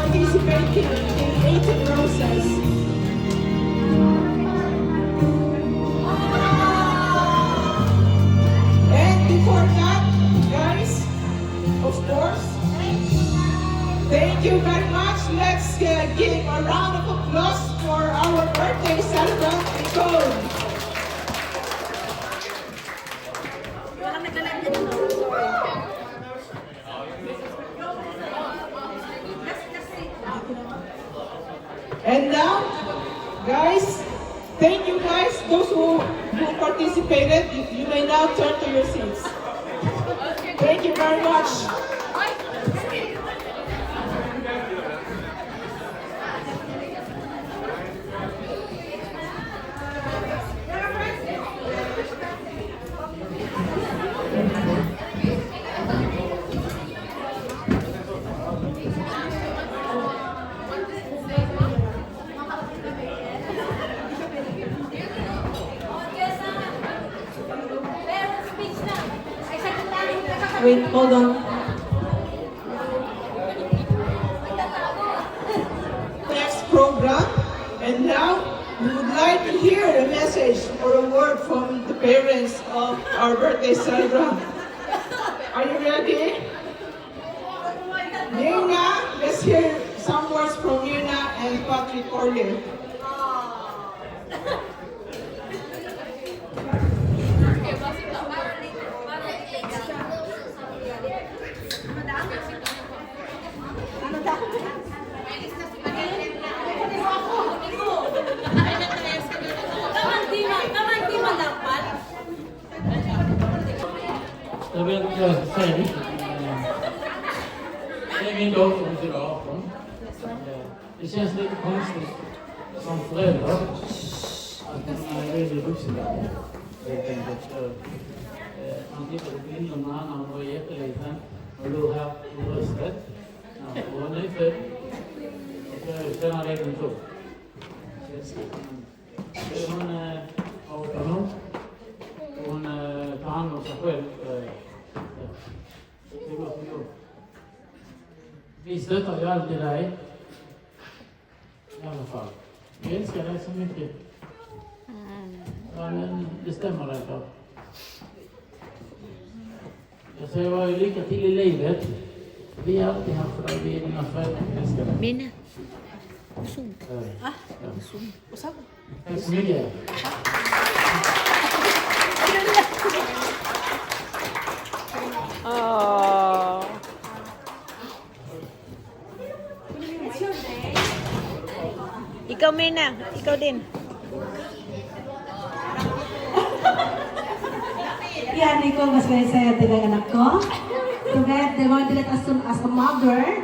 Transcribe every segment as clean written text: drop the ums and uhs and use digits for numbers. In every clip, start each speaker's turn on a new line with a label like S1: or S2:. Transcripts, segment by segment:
S1: participating in 18 roses. And before that, guys, of course, thank you very much. Let's give a round of applause for our birthday celebrant, Nicole. And now, guys, thank you guys, those who participated. You may now turn to your seats. Thank you very much.
S2: Wait, hold on.
S1: Next program, and now we would like to hear a message or a word from the parents of our birthday celebrant. Are you ready? Nina, let's hear some words from Nina and Patrick Orlin.
S3: Jag vet inte vad jag ska säga riktigt. Det är min dotter, hon fyller 18. Det känns lite konstigt som förälder att hon är väldigt vuxen där. Man tittar på bilderna när hon var jätteliten och låg här på bröstet. Hon var nyfödd och jag känner det inte så. Hon har 18 år. Hon tar hand om sig själv. Vi stöttar ju alltid dig. I alla fall. Vi älskar dig så mycket. Ja, men det stämmer det för. Jag säger bara lycka till i livet. Vi är alltid här för dig. Vi är dina föräldrar. Vi älskar dig.
S4: Mina. Zoom.
S3: Ja.
S4: Zoom. Och så.
S3: Tack så mycket.
S4: Oh. Ikaw, Mina. Ikaw din.
S2: Yan, Nicole, mas kaya sa'yo din ang anak ko. Together, they want to let us as a mother,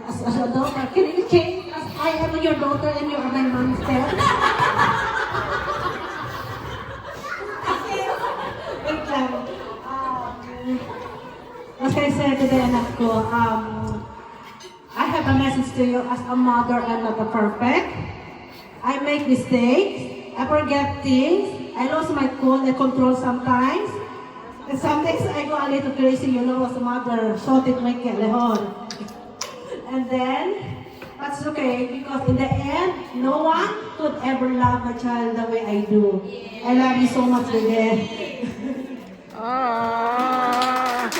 S2: as a daughter. Can you change? As I am your daughter and you are my mom instead. Wait lang. Mas kaya sa'yo today, anak ko. I have a message to you. As a mother, I'm not perfect. I make mistakes. I forget things. I lose my cool and control sometimes. And sometimes I go a little crazy, you know, as a mother. Shouting my kelehon. And then, that's okay, because in the end, no one could ever love a child the way I do. I love you so much, Bebe.
S4: Oh.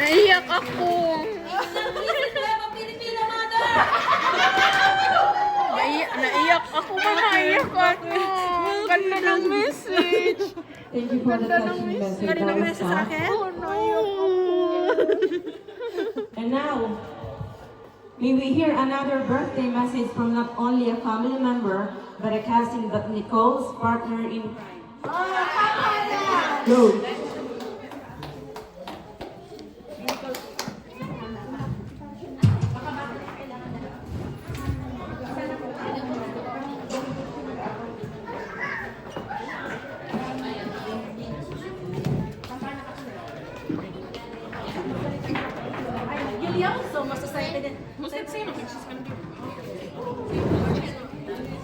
S4: Naiyak ako. Naiyak ako. Naiyak ako. Ganda ng message.
S2: Thank you for the touching message.
S4: Ganda ng message sa akin?
S2: And now, may we hear another birthday message from not only a family member, but a cousin, but Nicole's partner in crime. Go.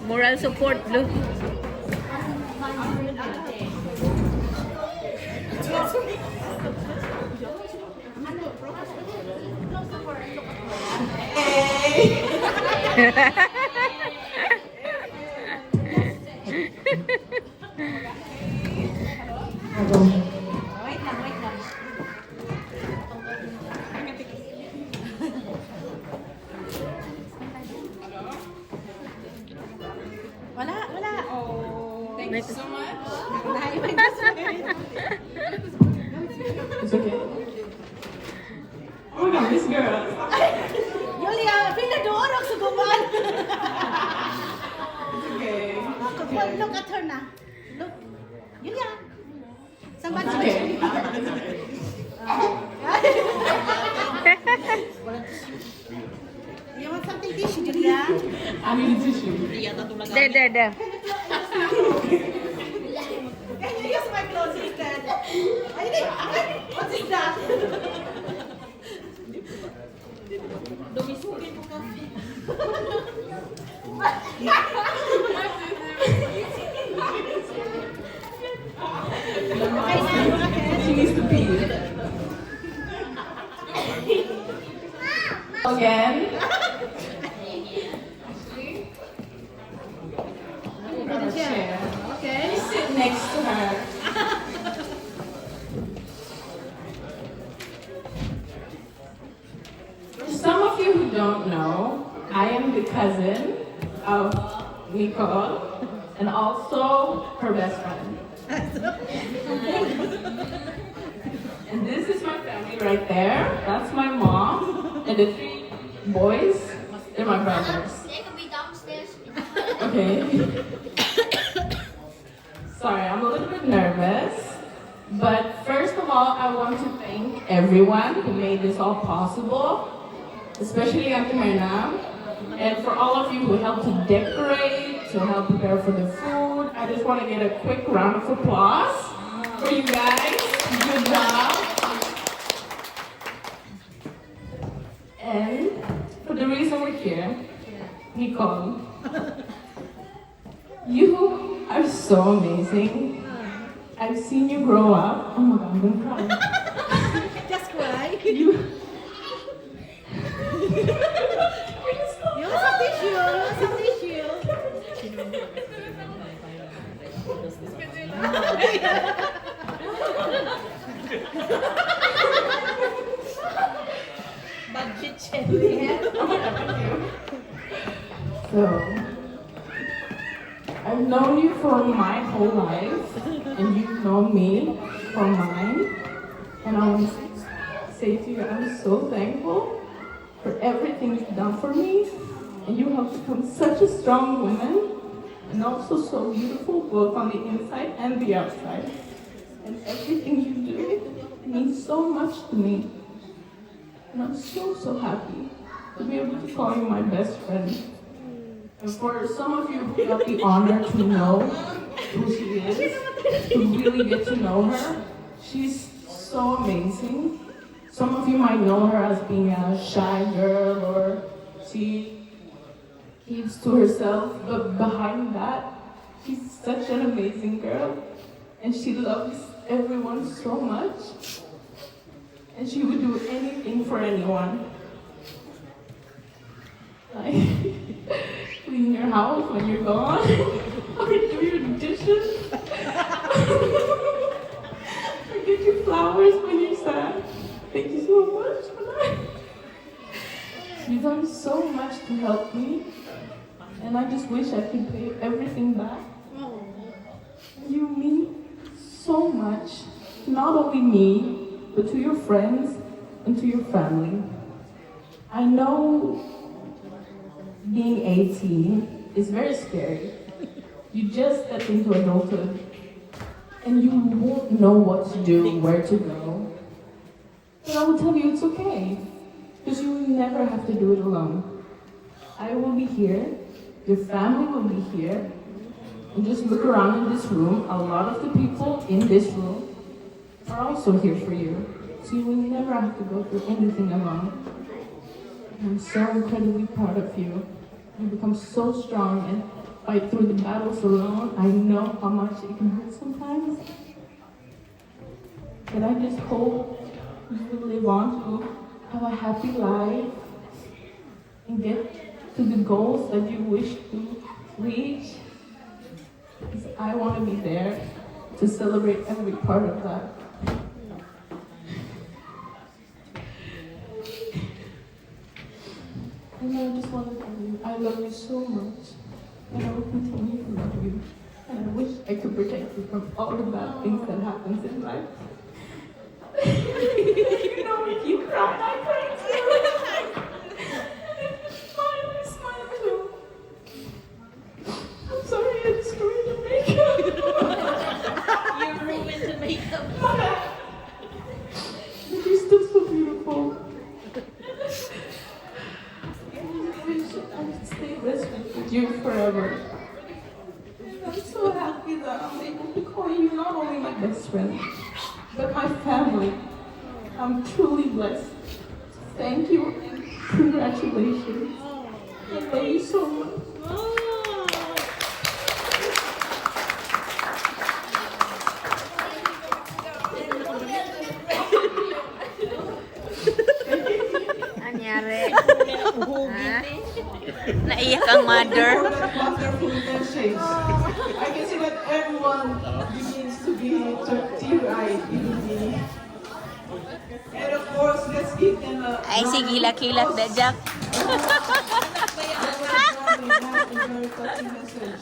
S4: Moral support, Blue.
S2: Wait lang, wait lang. Wala, wala.
S1: Thank you so much.
S3: It's okay.
S1: Oh my God, this girl.
S2: Yulia, pinadurog sa guban.
S1: Okay.
S2: Look at her na. Look. Yulia. Somebody.
S1: Okay.
S2: You want something tissue, Julia?
S1: I need a tissue.
S4: There.
S2: Can you use my clothes instead? What is that? Dumisugin ko kasi.
S1: She needs to pee. Again. Chair.
S2: Okay.
S1: Sit next to her. For some of you who don't know, I am the cousin of Nicole and also her best friend. And this is my family right there. That's my mom. And the 3 boys, they're my brothers.
S5: They could be downstairs.
S1: Okay. Sorry, I'm a little bit nervous. But first of all, I want to thank everyone who made this all possible, especially Auntie Myrna, and for all of you who helped to decorate, to help prepare for the food. I just want to get a quick round of applause for you guys. Good job. And for the reason we're here, Nicole, you are so amazing. I've seen you grow up. Oh my God, I'm gonna cry.
S2: Just cry.
S1: You,
S2: You want some tissue? You want some tissue? Budget sharing.
S1: so, I've known you for my whole life, and you've known me for mine. And I want to say to you, I'm so thankful for everything you've done for me. And you have become such a strong woman, and also so beautiful, both on the inside and the outside. And everything you do means so much to me. And I'm so happy to be able to call you my best friend. And for some of you who got the honor to know who she is, to really get to know her, she's so amazing. Some of you might know her as being a shy girl, or she keeps to herself, but behind that, she's such an amazing girl. And she loves everyone so much. And she would do anything for anyone. Like, clean your house when you're gone, or do your dishes, or get you flowers when you're sad. Thank you so much for that. You've done so much to help me, and I just wish I could pay everything back. You mean so much, not only me, but to your friends and to your family. I know being 18 is very scary. You just step into adulthood and you won't know what to do, where to go. But I will tell you it's okay, because you will never have to do it alone. I will be here, your family will be here, and just look around in this room. A lot of the people in this room are also here for you. So you will never have to go through anything alone. I'm so incredibly proud of you. You've become so strong and fight through the battles alone. I know how much it can hurt sometimes. But I just hope you will live on to have a happy life and get to the goals that you wish to reach. Because I want to be there to celebrate every part of that. And I just want to tell you, I love you so much. And I will continue to love you. And I wish I could protect you from all the bad things that happens in life. You know, if you cry, I cry too. And if you smile, I smile too. I'm sorry I destroyed the makeup.
S4: You ruined the makeup.
S1: But you're still so beautiful. I wish I could stay best friends with you forever. I'm so happy that I'm able to call you not only my best friend, but my family. I'm truly blessed. Thank you and congratulations. I love you so much.
S4: Anyari? Ha? Naiyak ang mother.
S1: For that wonderful message. I can see that everyone begins to be tear-eyed, even me. And of course, let's give them a
S4: Ay, sige, kilat na, Jack.
S1: very touching message.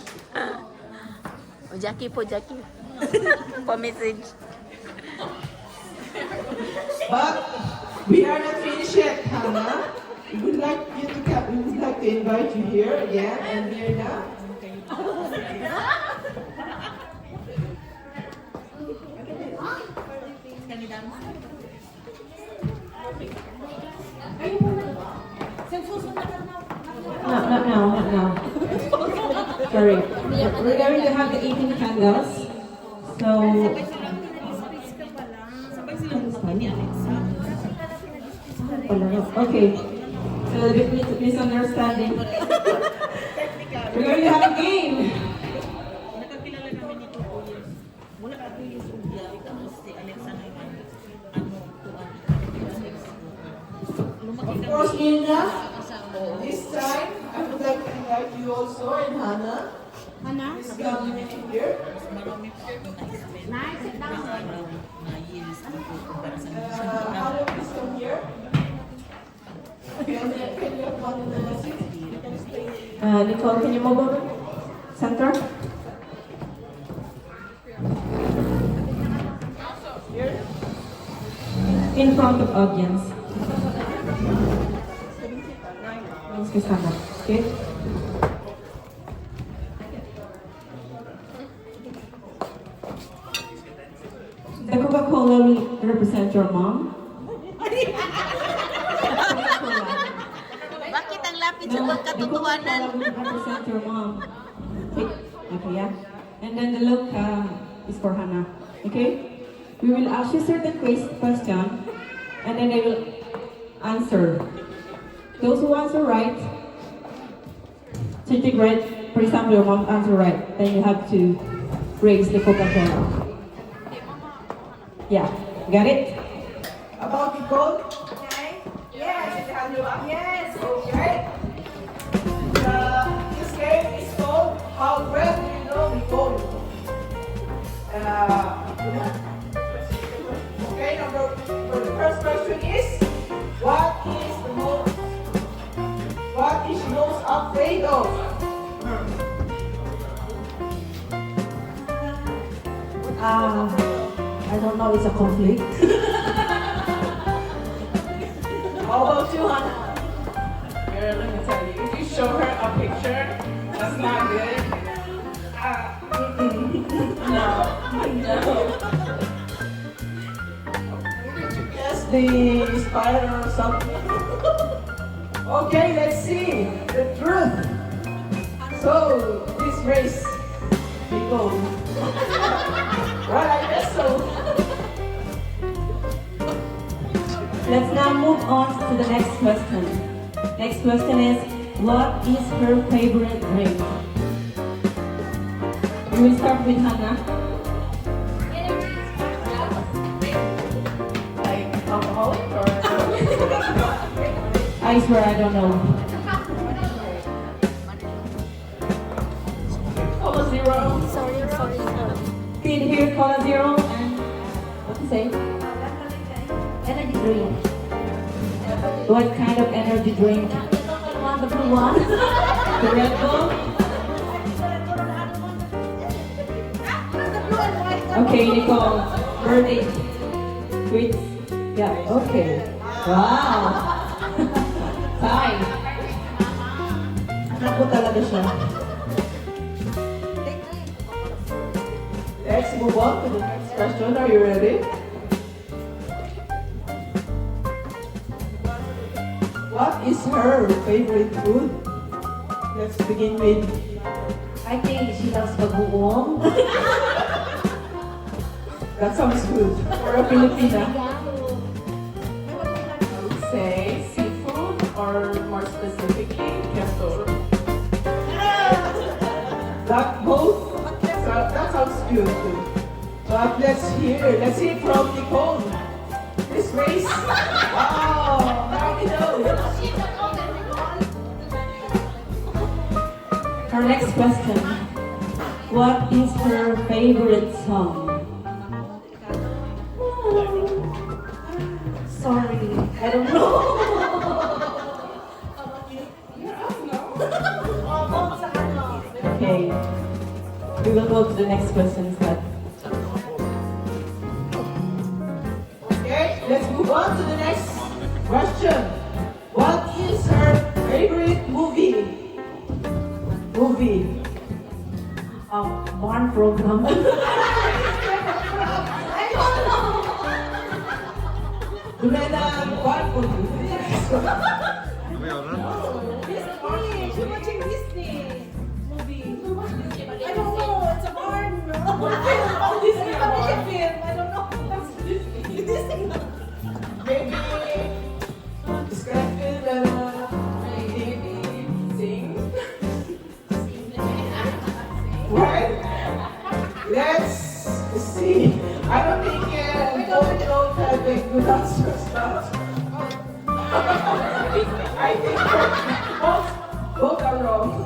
S4: O, Jackie po, Jackie. Pa-message.
S1: But we are not finished yet, Hannah. We would like you to come. We would like to invite you here again and here now.
S2: Not now. Sorry. We're going to have the 18 candles. So, okay. So, a bit misunderstanding. We're going to have a game.
S1: Of course, Mirna, this time I would like to invite you also and Hannah. Please come here. Hannah, please come here. Can you have one in the message? You can stay.
S2: Nicole, can you move over? Center.
S1: Here.
S2: In front of audience. Vamos que stand up, okay? The Coca-Cola will represent your mom.
S4: Bakit ang lapit sa
S2: No, the
S4: pagkatotohanan?
S2: Coca-Cola will represent your mom. Okay, yeah. And then the look is for Hannah. Okay? We will ask you certain question, and then they will answer. Those who answer right, something right, for example, your mom answer right, then you have to raise the Coca-Cola. Yeah, got it?
S1: About Nicole? Okay. Yes. Hand you up. Yes. Okay. This game is called How Well Do You Know Nicole? Okay. For the first question is, what is she most afraid of?
S2: I don't know, it's a conflict.
S1: How about you, Hannah? Girl, let me tell you, if you show her a picture, that's not good. No. Did you guess the spider or something? Okay, let's see the truth. So, this race, we go. Well, I guess so.
S2: Let's now move on to the next question. Next question is, what is her favorite drink? We will start with Hannah.
S1: Like alcoholic or?
S2: I swear I don't know.
S5: Say. Energy drink. What kind of energy drink? The blue one. The Red Bull. Okay, Nicole. Birthday tweets. Yeah. Okay. Wow. Hi.
S2: Ako talaga siya.
S1: Let's move on to the next question. Are you ready? What is her favorite food? Let's begin with
S2: I think she loves bagoong.
S1: that sounds good for a Filipina.
S6: Say seafood or more specifically queso.
S1: That both. That sounds good too. But let's hear from Nicole. This race. Wow, now we know.
S5: Our next question. What is her favorite song?
S2: Sorry, I don't know.
S5: Okay. We will go to the next question instead.
S1: Okay, let's move on to the next question. What is her favorite movie?
S5: Barn program.
S1: Dumena ang one for you.
S2: She's watching Disney movie. I don't know, it's a barn. Disney film. I don't know. Disney.
S1: Maybe describe it maybe sing. Right? Let's see. I don't think both don't have a good answers now. I think both are wrong.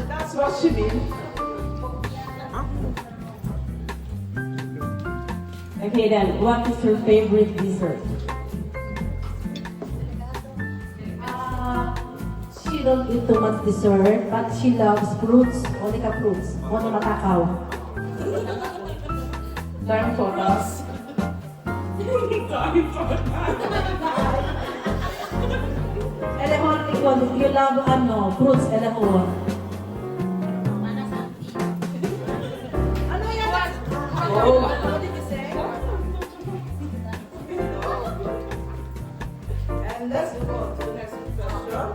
S1: That's what she means.
S5: Okay then, what is her favorite dessert?
S2: She don't eat too much dessert, but she loves fruits. Only ka fruits. Only matakaw.
S6: Time for us.
S2: Elehon, ikaw, you love fruits, elehon. Ano yan? What did you say?
S1: And let's move on to the next question.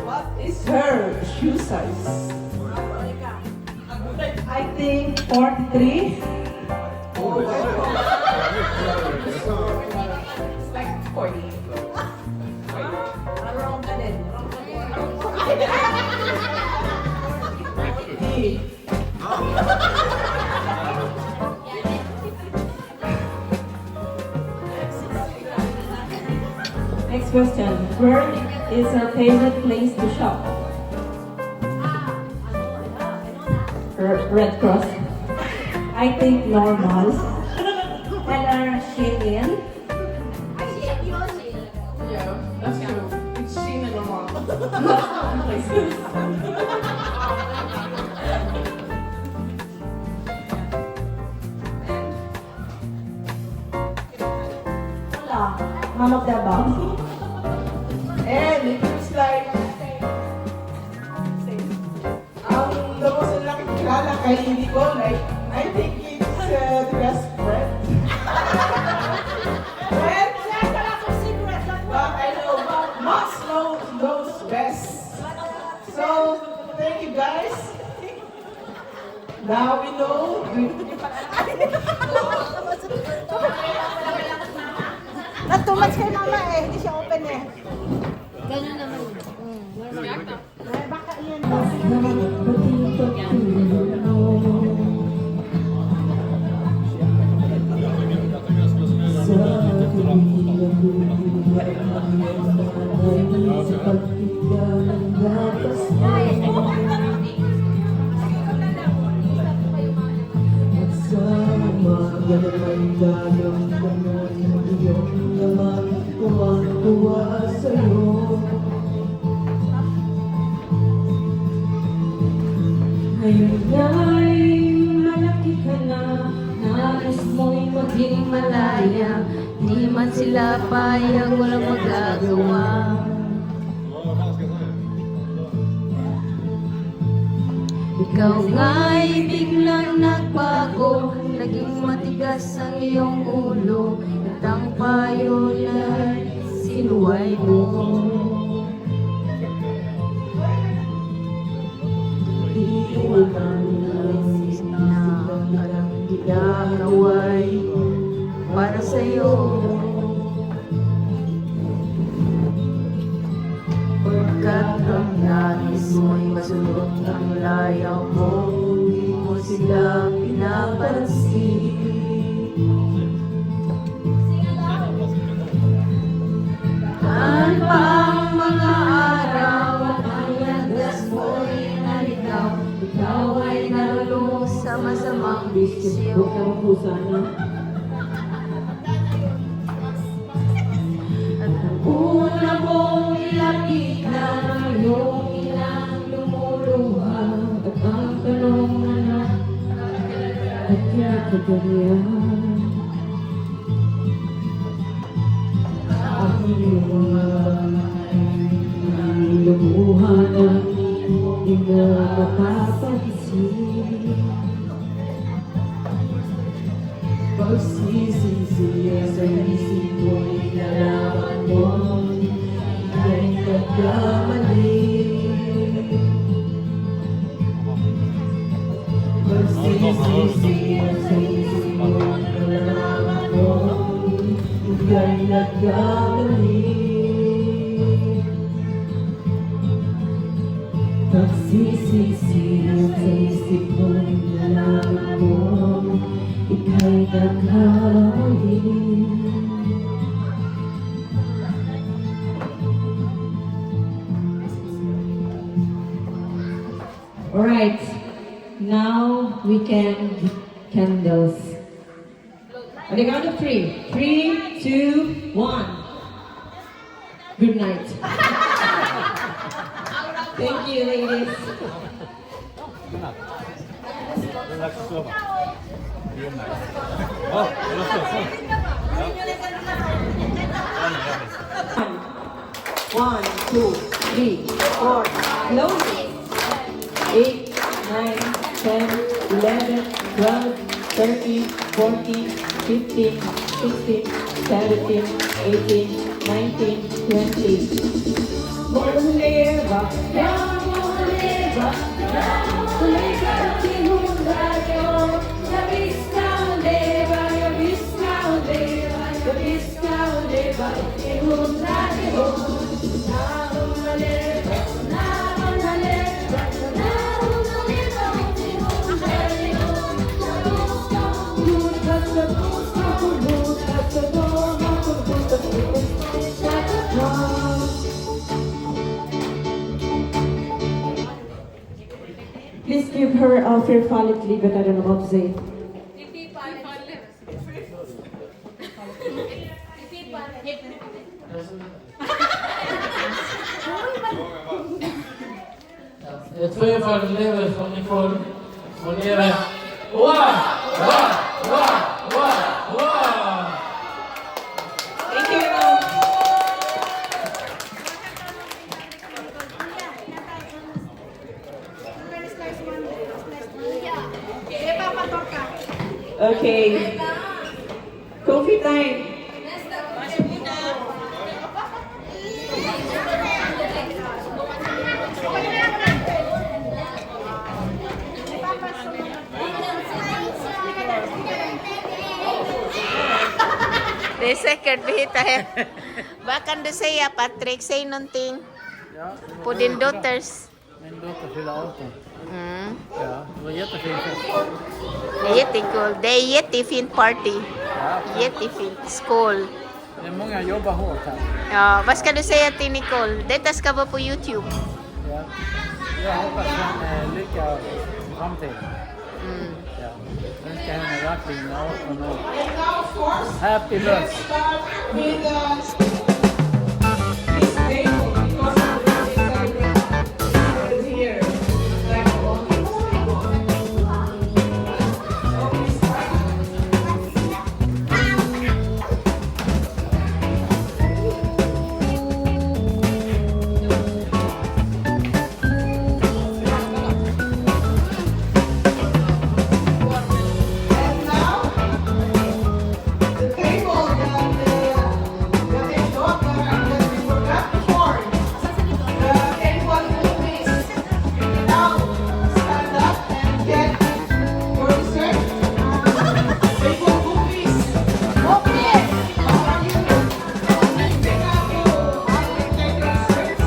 S1: What is her shoe size?
S2: I think 43.
S1: Oh my God.
S6: It's like 40.
S2: Wrong ka din.
S5: Next question. Where is her favorite place to shop? Red Cross.
S2: I think normal. Eller Shein.
S6: Yeah, that's true. It's Shein and normal. Places.
S2: Wala. None of the above.
S1: And it looks like ang lubos na kilala kay Nicole, I think it's the best friend. Friend? But I know Max knows best. So, thank you guys. Now we know.
S2: Not too much kay mama eh. Hindi siya open eh.
S4: Ganun naman.
S2: Baka yan.
S5: Sa
S7: umaga naman daramdaman ang iyong laman, tuwang-tuwa sa'yo.
S5: Ngayon ay malaki ka na, nais mo'y maging malaya,
S4: Di man sila payag, walang magagawa. Ikaw nga'y biglang nagbago, naging matigas ang iyong ulo, at ang payo na'y sinuway mo.
S7: Iiwanan
S4: Na parang ginagaway para sa'yo. Pagkat ang nais mo'y masunod ang layaw mo, hindi mo sila pinapansin. Saan pa ang mga araw, ang landas mo'y naligaw, ikaw ay nalulung sa masamang bisyo.
S5: Huwag ka magpusa na.
S4: Una mong nilapitan ang iyong inang lumuluha,
S5: At ang tanong na at kinakagalian, ang iyong mga lumuha na di mo mapapansin.
S7: pagsisisiya sa isip mo'y nalaman mo, ika'y nagkamali. Pagsisisiya sa isip mo'y nalaman mo, ika'y nagkamali. Pagsisisiya sa isip mo'y nalaman mo, ika'y nagkamali.
S5: Alright, now we can get candles. On the count of 3. 3, 2, 1. Good night. Thank you, ladies. One, two, three, four. Close. 8, 9, 10, 11, 12, 13, 14, 15, 16, 17, 18, 19, 20. Boleva, ya boleva, boleva, tinundayo, la vista oleva, la vista oleva, la vista oleva, tinundayo, na una leva, na una leva, na una leva, tinundayo, la busca, toma, please give her a fair valid leave, but I don't know what to say.
S3: Ett tvåfaldigt lever från Nicole. Och nere. Wow! Wow! Wow! Wow! Wow!
S5: Thank you. Okay. Coffee time.
S8: The second bihita he. Bakan do say Patrick say någonting
S3: Ja,
S8: på din dotters.
S3: min dotter fyller 18.
S8: Mm.
S3: Ja, det var jättefint.
S8: Det är jättekul. Det är jättefint party.
S3: Ja,
S8: Jättefint. Skål.
S3: det är många jobbar hårt här.
S8: Ja, vad ska du säga till Nicole? Detta ska vara på YouTube.
S3: Ja. Jag hoppas hon lyckas i framtiden.
S8: Mm.
S3: Ja. Önskar kind of rocking now. Oh, no.
S1: And now, of course,
S3: Happy
S1: let's
S3: birthday.
S1: start with this table because of the birthday celebration here. Like all these tables. So we start. And now, the table that they brought that we forgot before. The table movies. Now, stand up and get your dessert. Table movies. Movies! How are you? Pick up your take your desserts.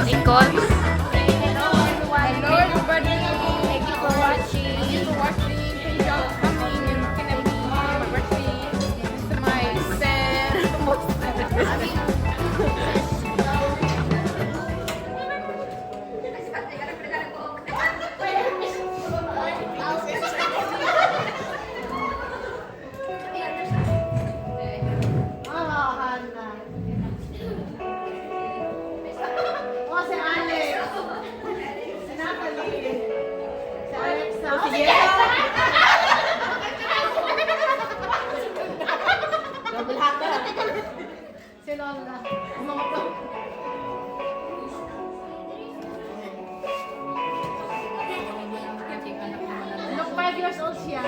S8: Nicole.
S4: Hello everybody. Thank you for watching. Thank you for watching. Thank you all for coming and looking at me. My birthday. This is my
S1: Oh, si Alex. Si Natalie. Si Alexa. Double hat na. Si Lola. Mga to. Look, 5 years old siya.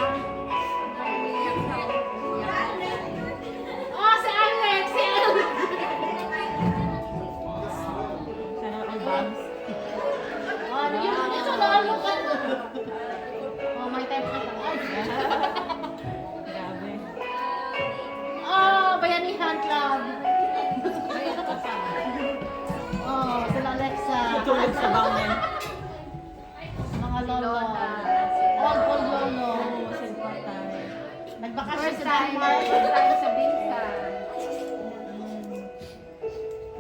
S1: Oh, si Alex! Si Alex! Oh, yun, ito na ang look at. Oh, may type na pa. Oh, Bayanihan Club. Oh, sila Alexa.
S5: Tulog sa bangin.
S1: Mga lolo. Old lolo. Nagbakasyon sa Denmark.
S4: tayo sa Binsa.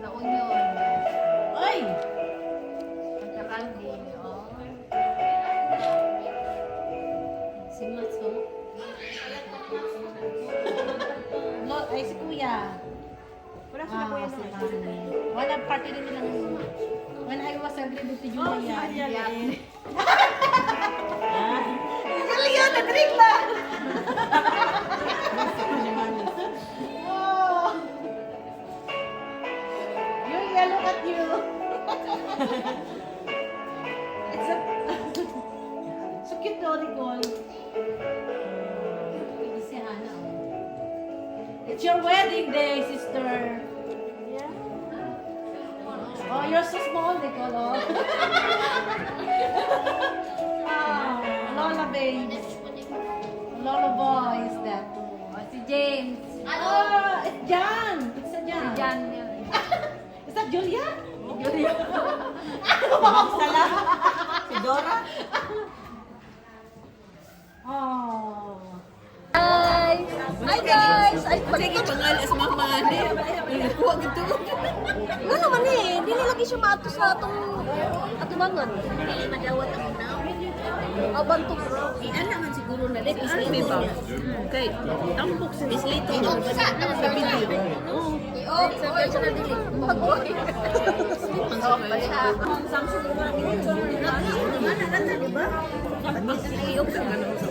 S4: La Union.
S1: Oy!
S4: Pagkakaldi. Oh. Si Matso.
S1: Ay, si Kuya.
S5: Wala sila kuya
S1: si
S5: naman.
S1: Mami. Wala party din nilang when I was celebrating to Julia. Julia, nag-ring lang! Oh. Julia, look at you. It's a... so cute though, Nicole.
S4: Si Hana.
S1: It's your wedding day, sister. Yeah. Oh, you're so small, Nicole. Oh. Oh, Lola babe. Lola boy is that.
S4: Oh, si James.
S1: Oh, it's Jan. It's a Jan.
S4: Jan yun.
S1: Is that Julia?
S4: Julia.
S1: Sala? Si Dora? Oh.
S4: Hi! Hi guys! Ay,
S5: Sige, pangalas mama. Kuha gitu.
S4: Nga naman eh, hindi lagi siya maato sa atong atubangan. Hindi madawat ang unaw. Abantok bro.
S5: Iyan naman siguro na dito. Ano ba? Okay. Tambok sa dislito. Sa video.
S4: Oh, sa siya na dili. Pag-uwi. Oh, basta.
S5: Samsung naman. Mana nata, di ba? Iyok ka nga sa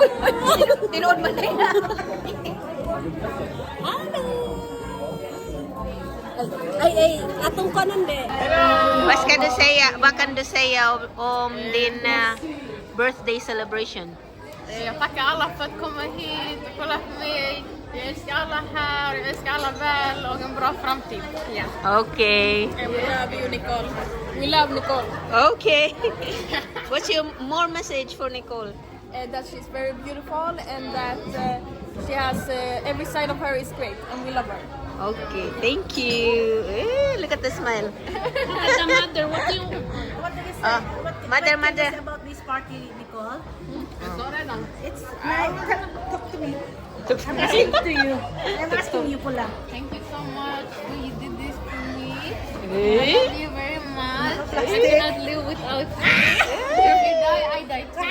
S4: Uy, tinood man na yan.
S5: ay, atong kanan de.
S8: Vad kan du säga om din birthday celebration?
S6: Jag tackar alla för att komma hit och kolla på mig. Jag älskar alla här, jag älskar alla väl och en bra framtid. Ja.
S8: Okay.
S6: We love you, Nicole. We love Nicole.
S8: Okay. What's your more message for Nicole?
S6: That she's very beautiful and that she has every side of her is great and we love her.
S8: Okay, thank you. Look at the smile.
S6: As a mother, what do you...
S5: What do you say?
S8: Ah, mother,
S5: what
S8: mother.
S5: Say about this party, Nicole?
S6: Redan.
S5: It's like, talk to me. I'm asking to you. I'm asking you pula.
S6: Thank you so much. You did this for me. I
S8: Eh?
S6: love you very much. I cannot live without you. If you die, I die too.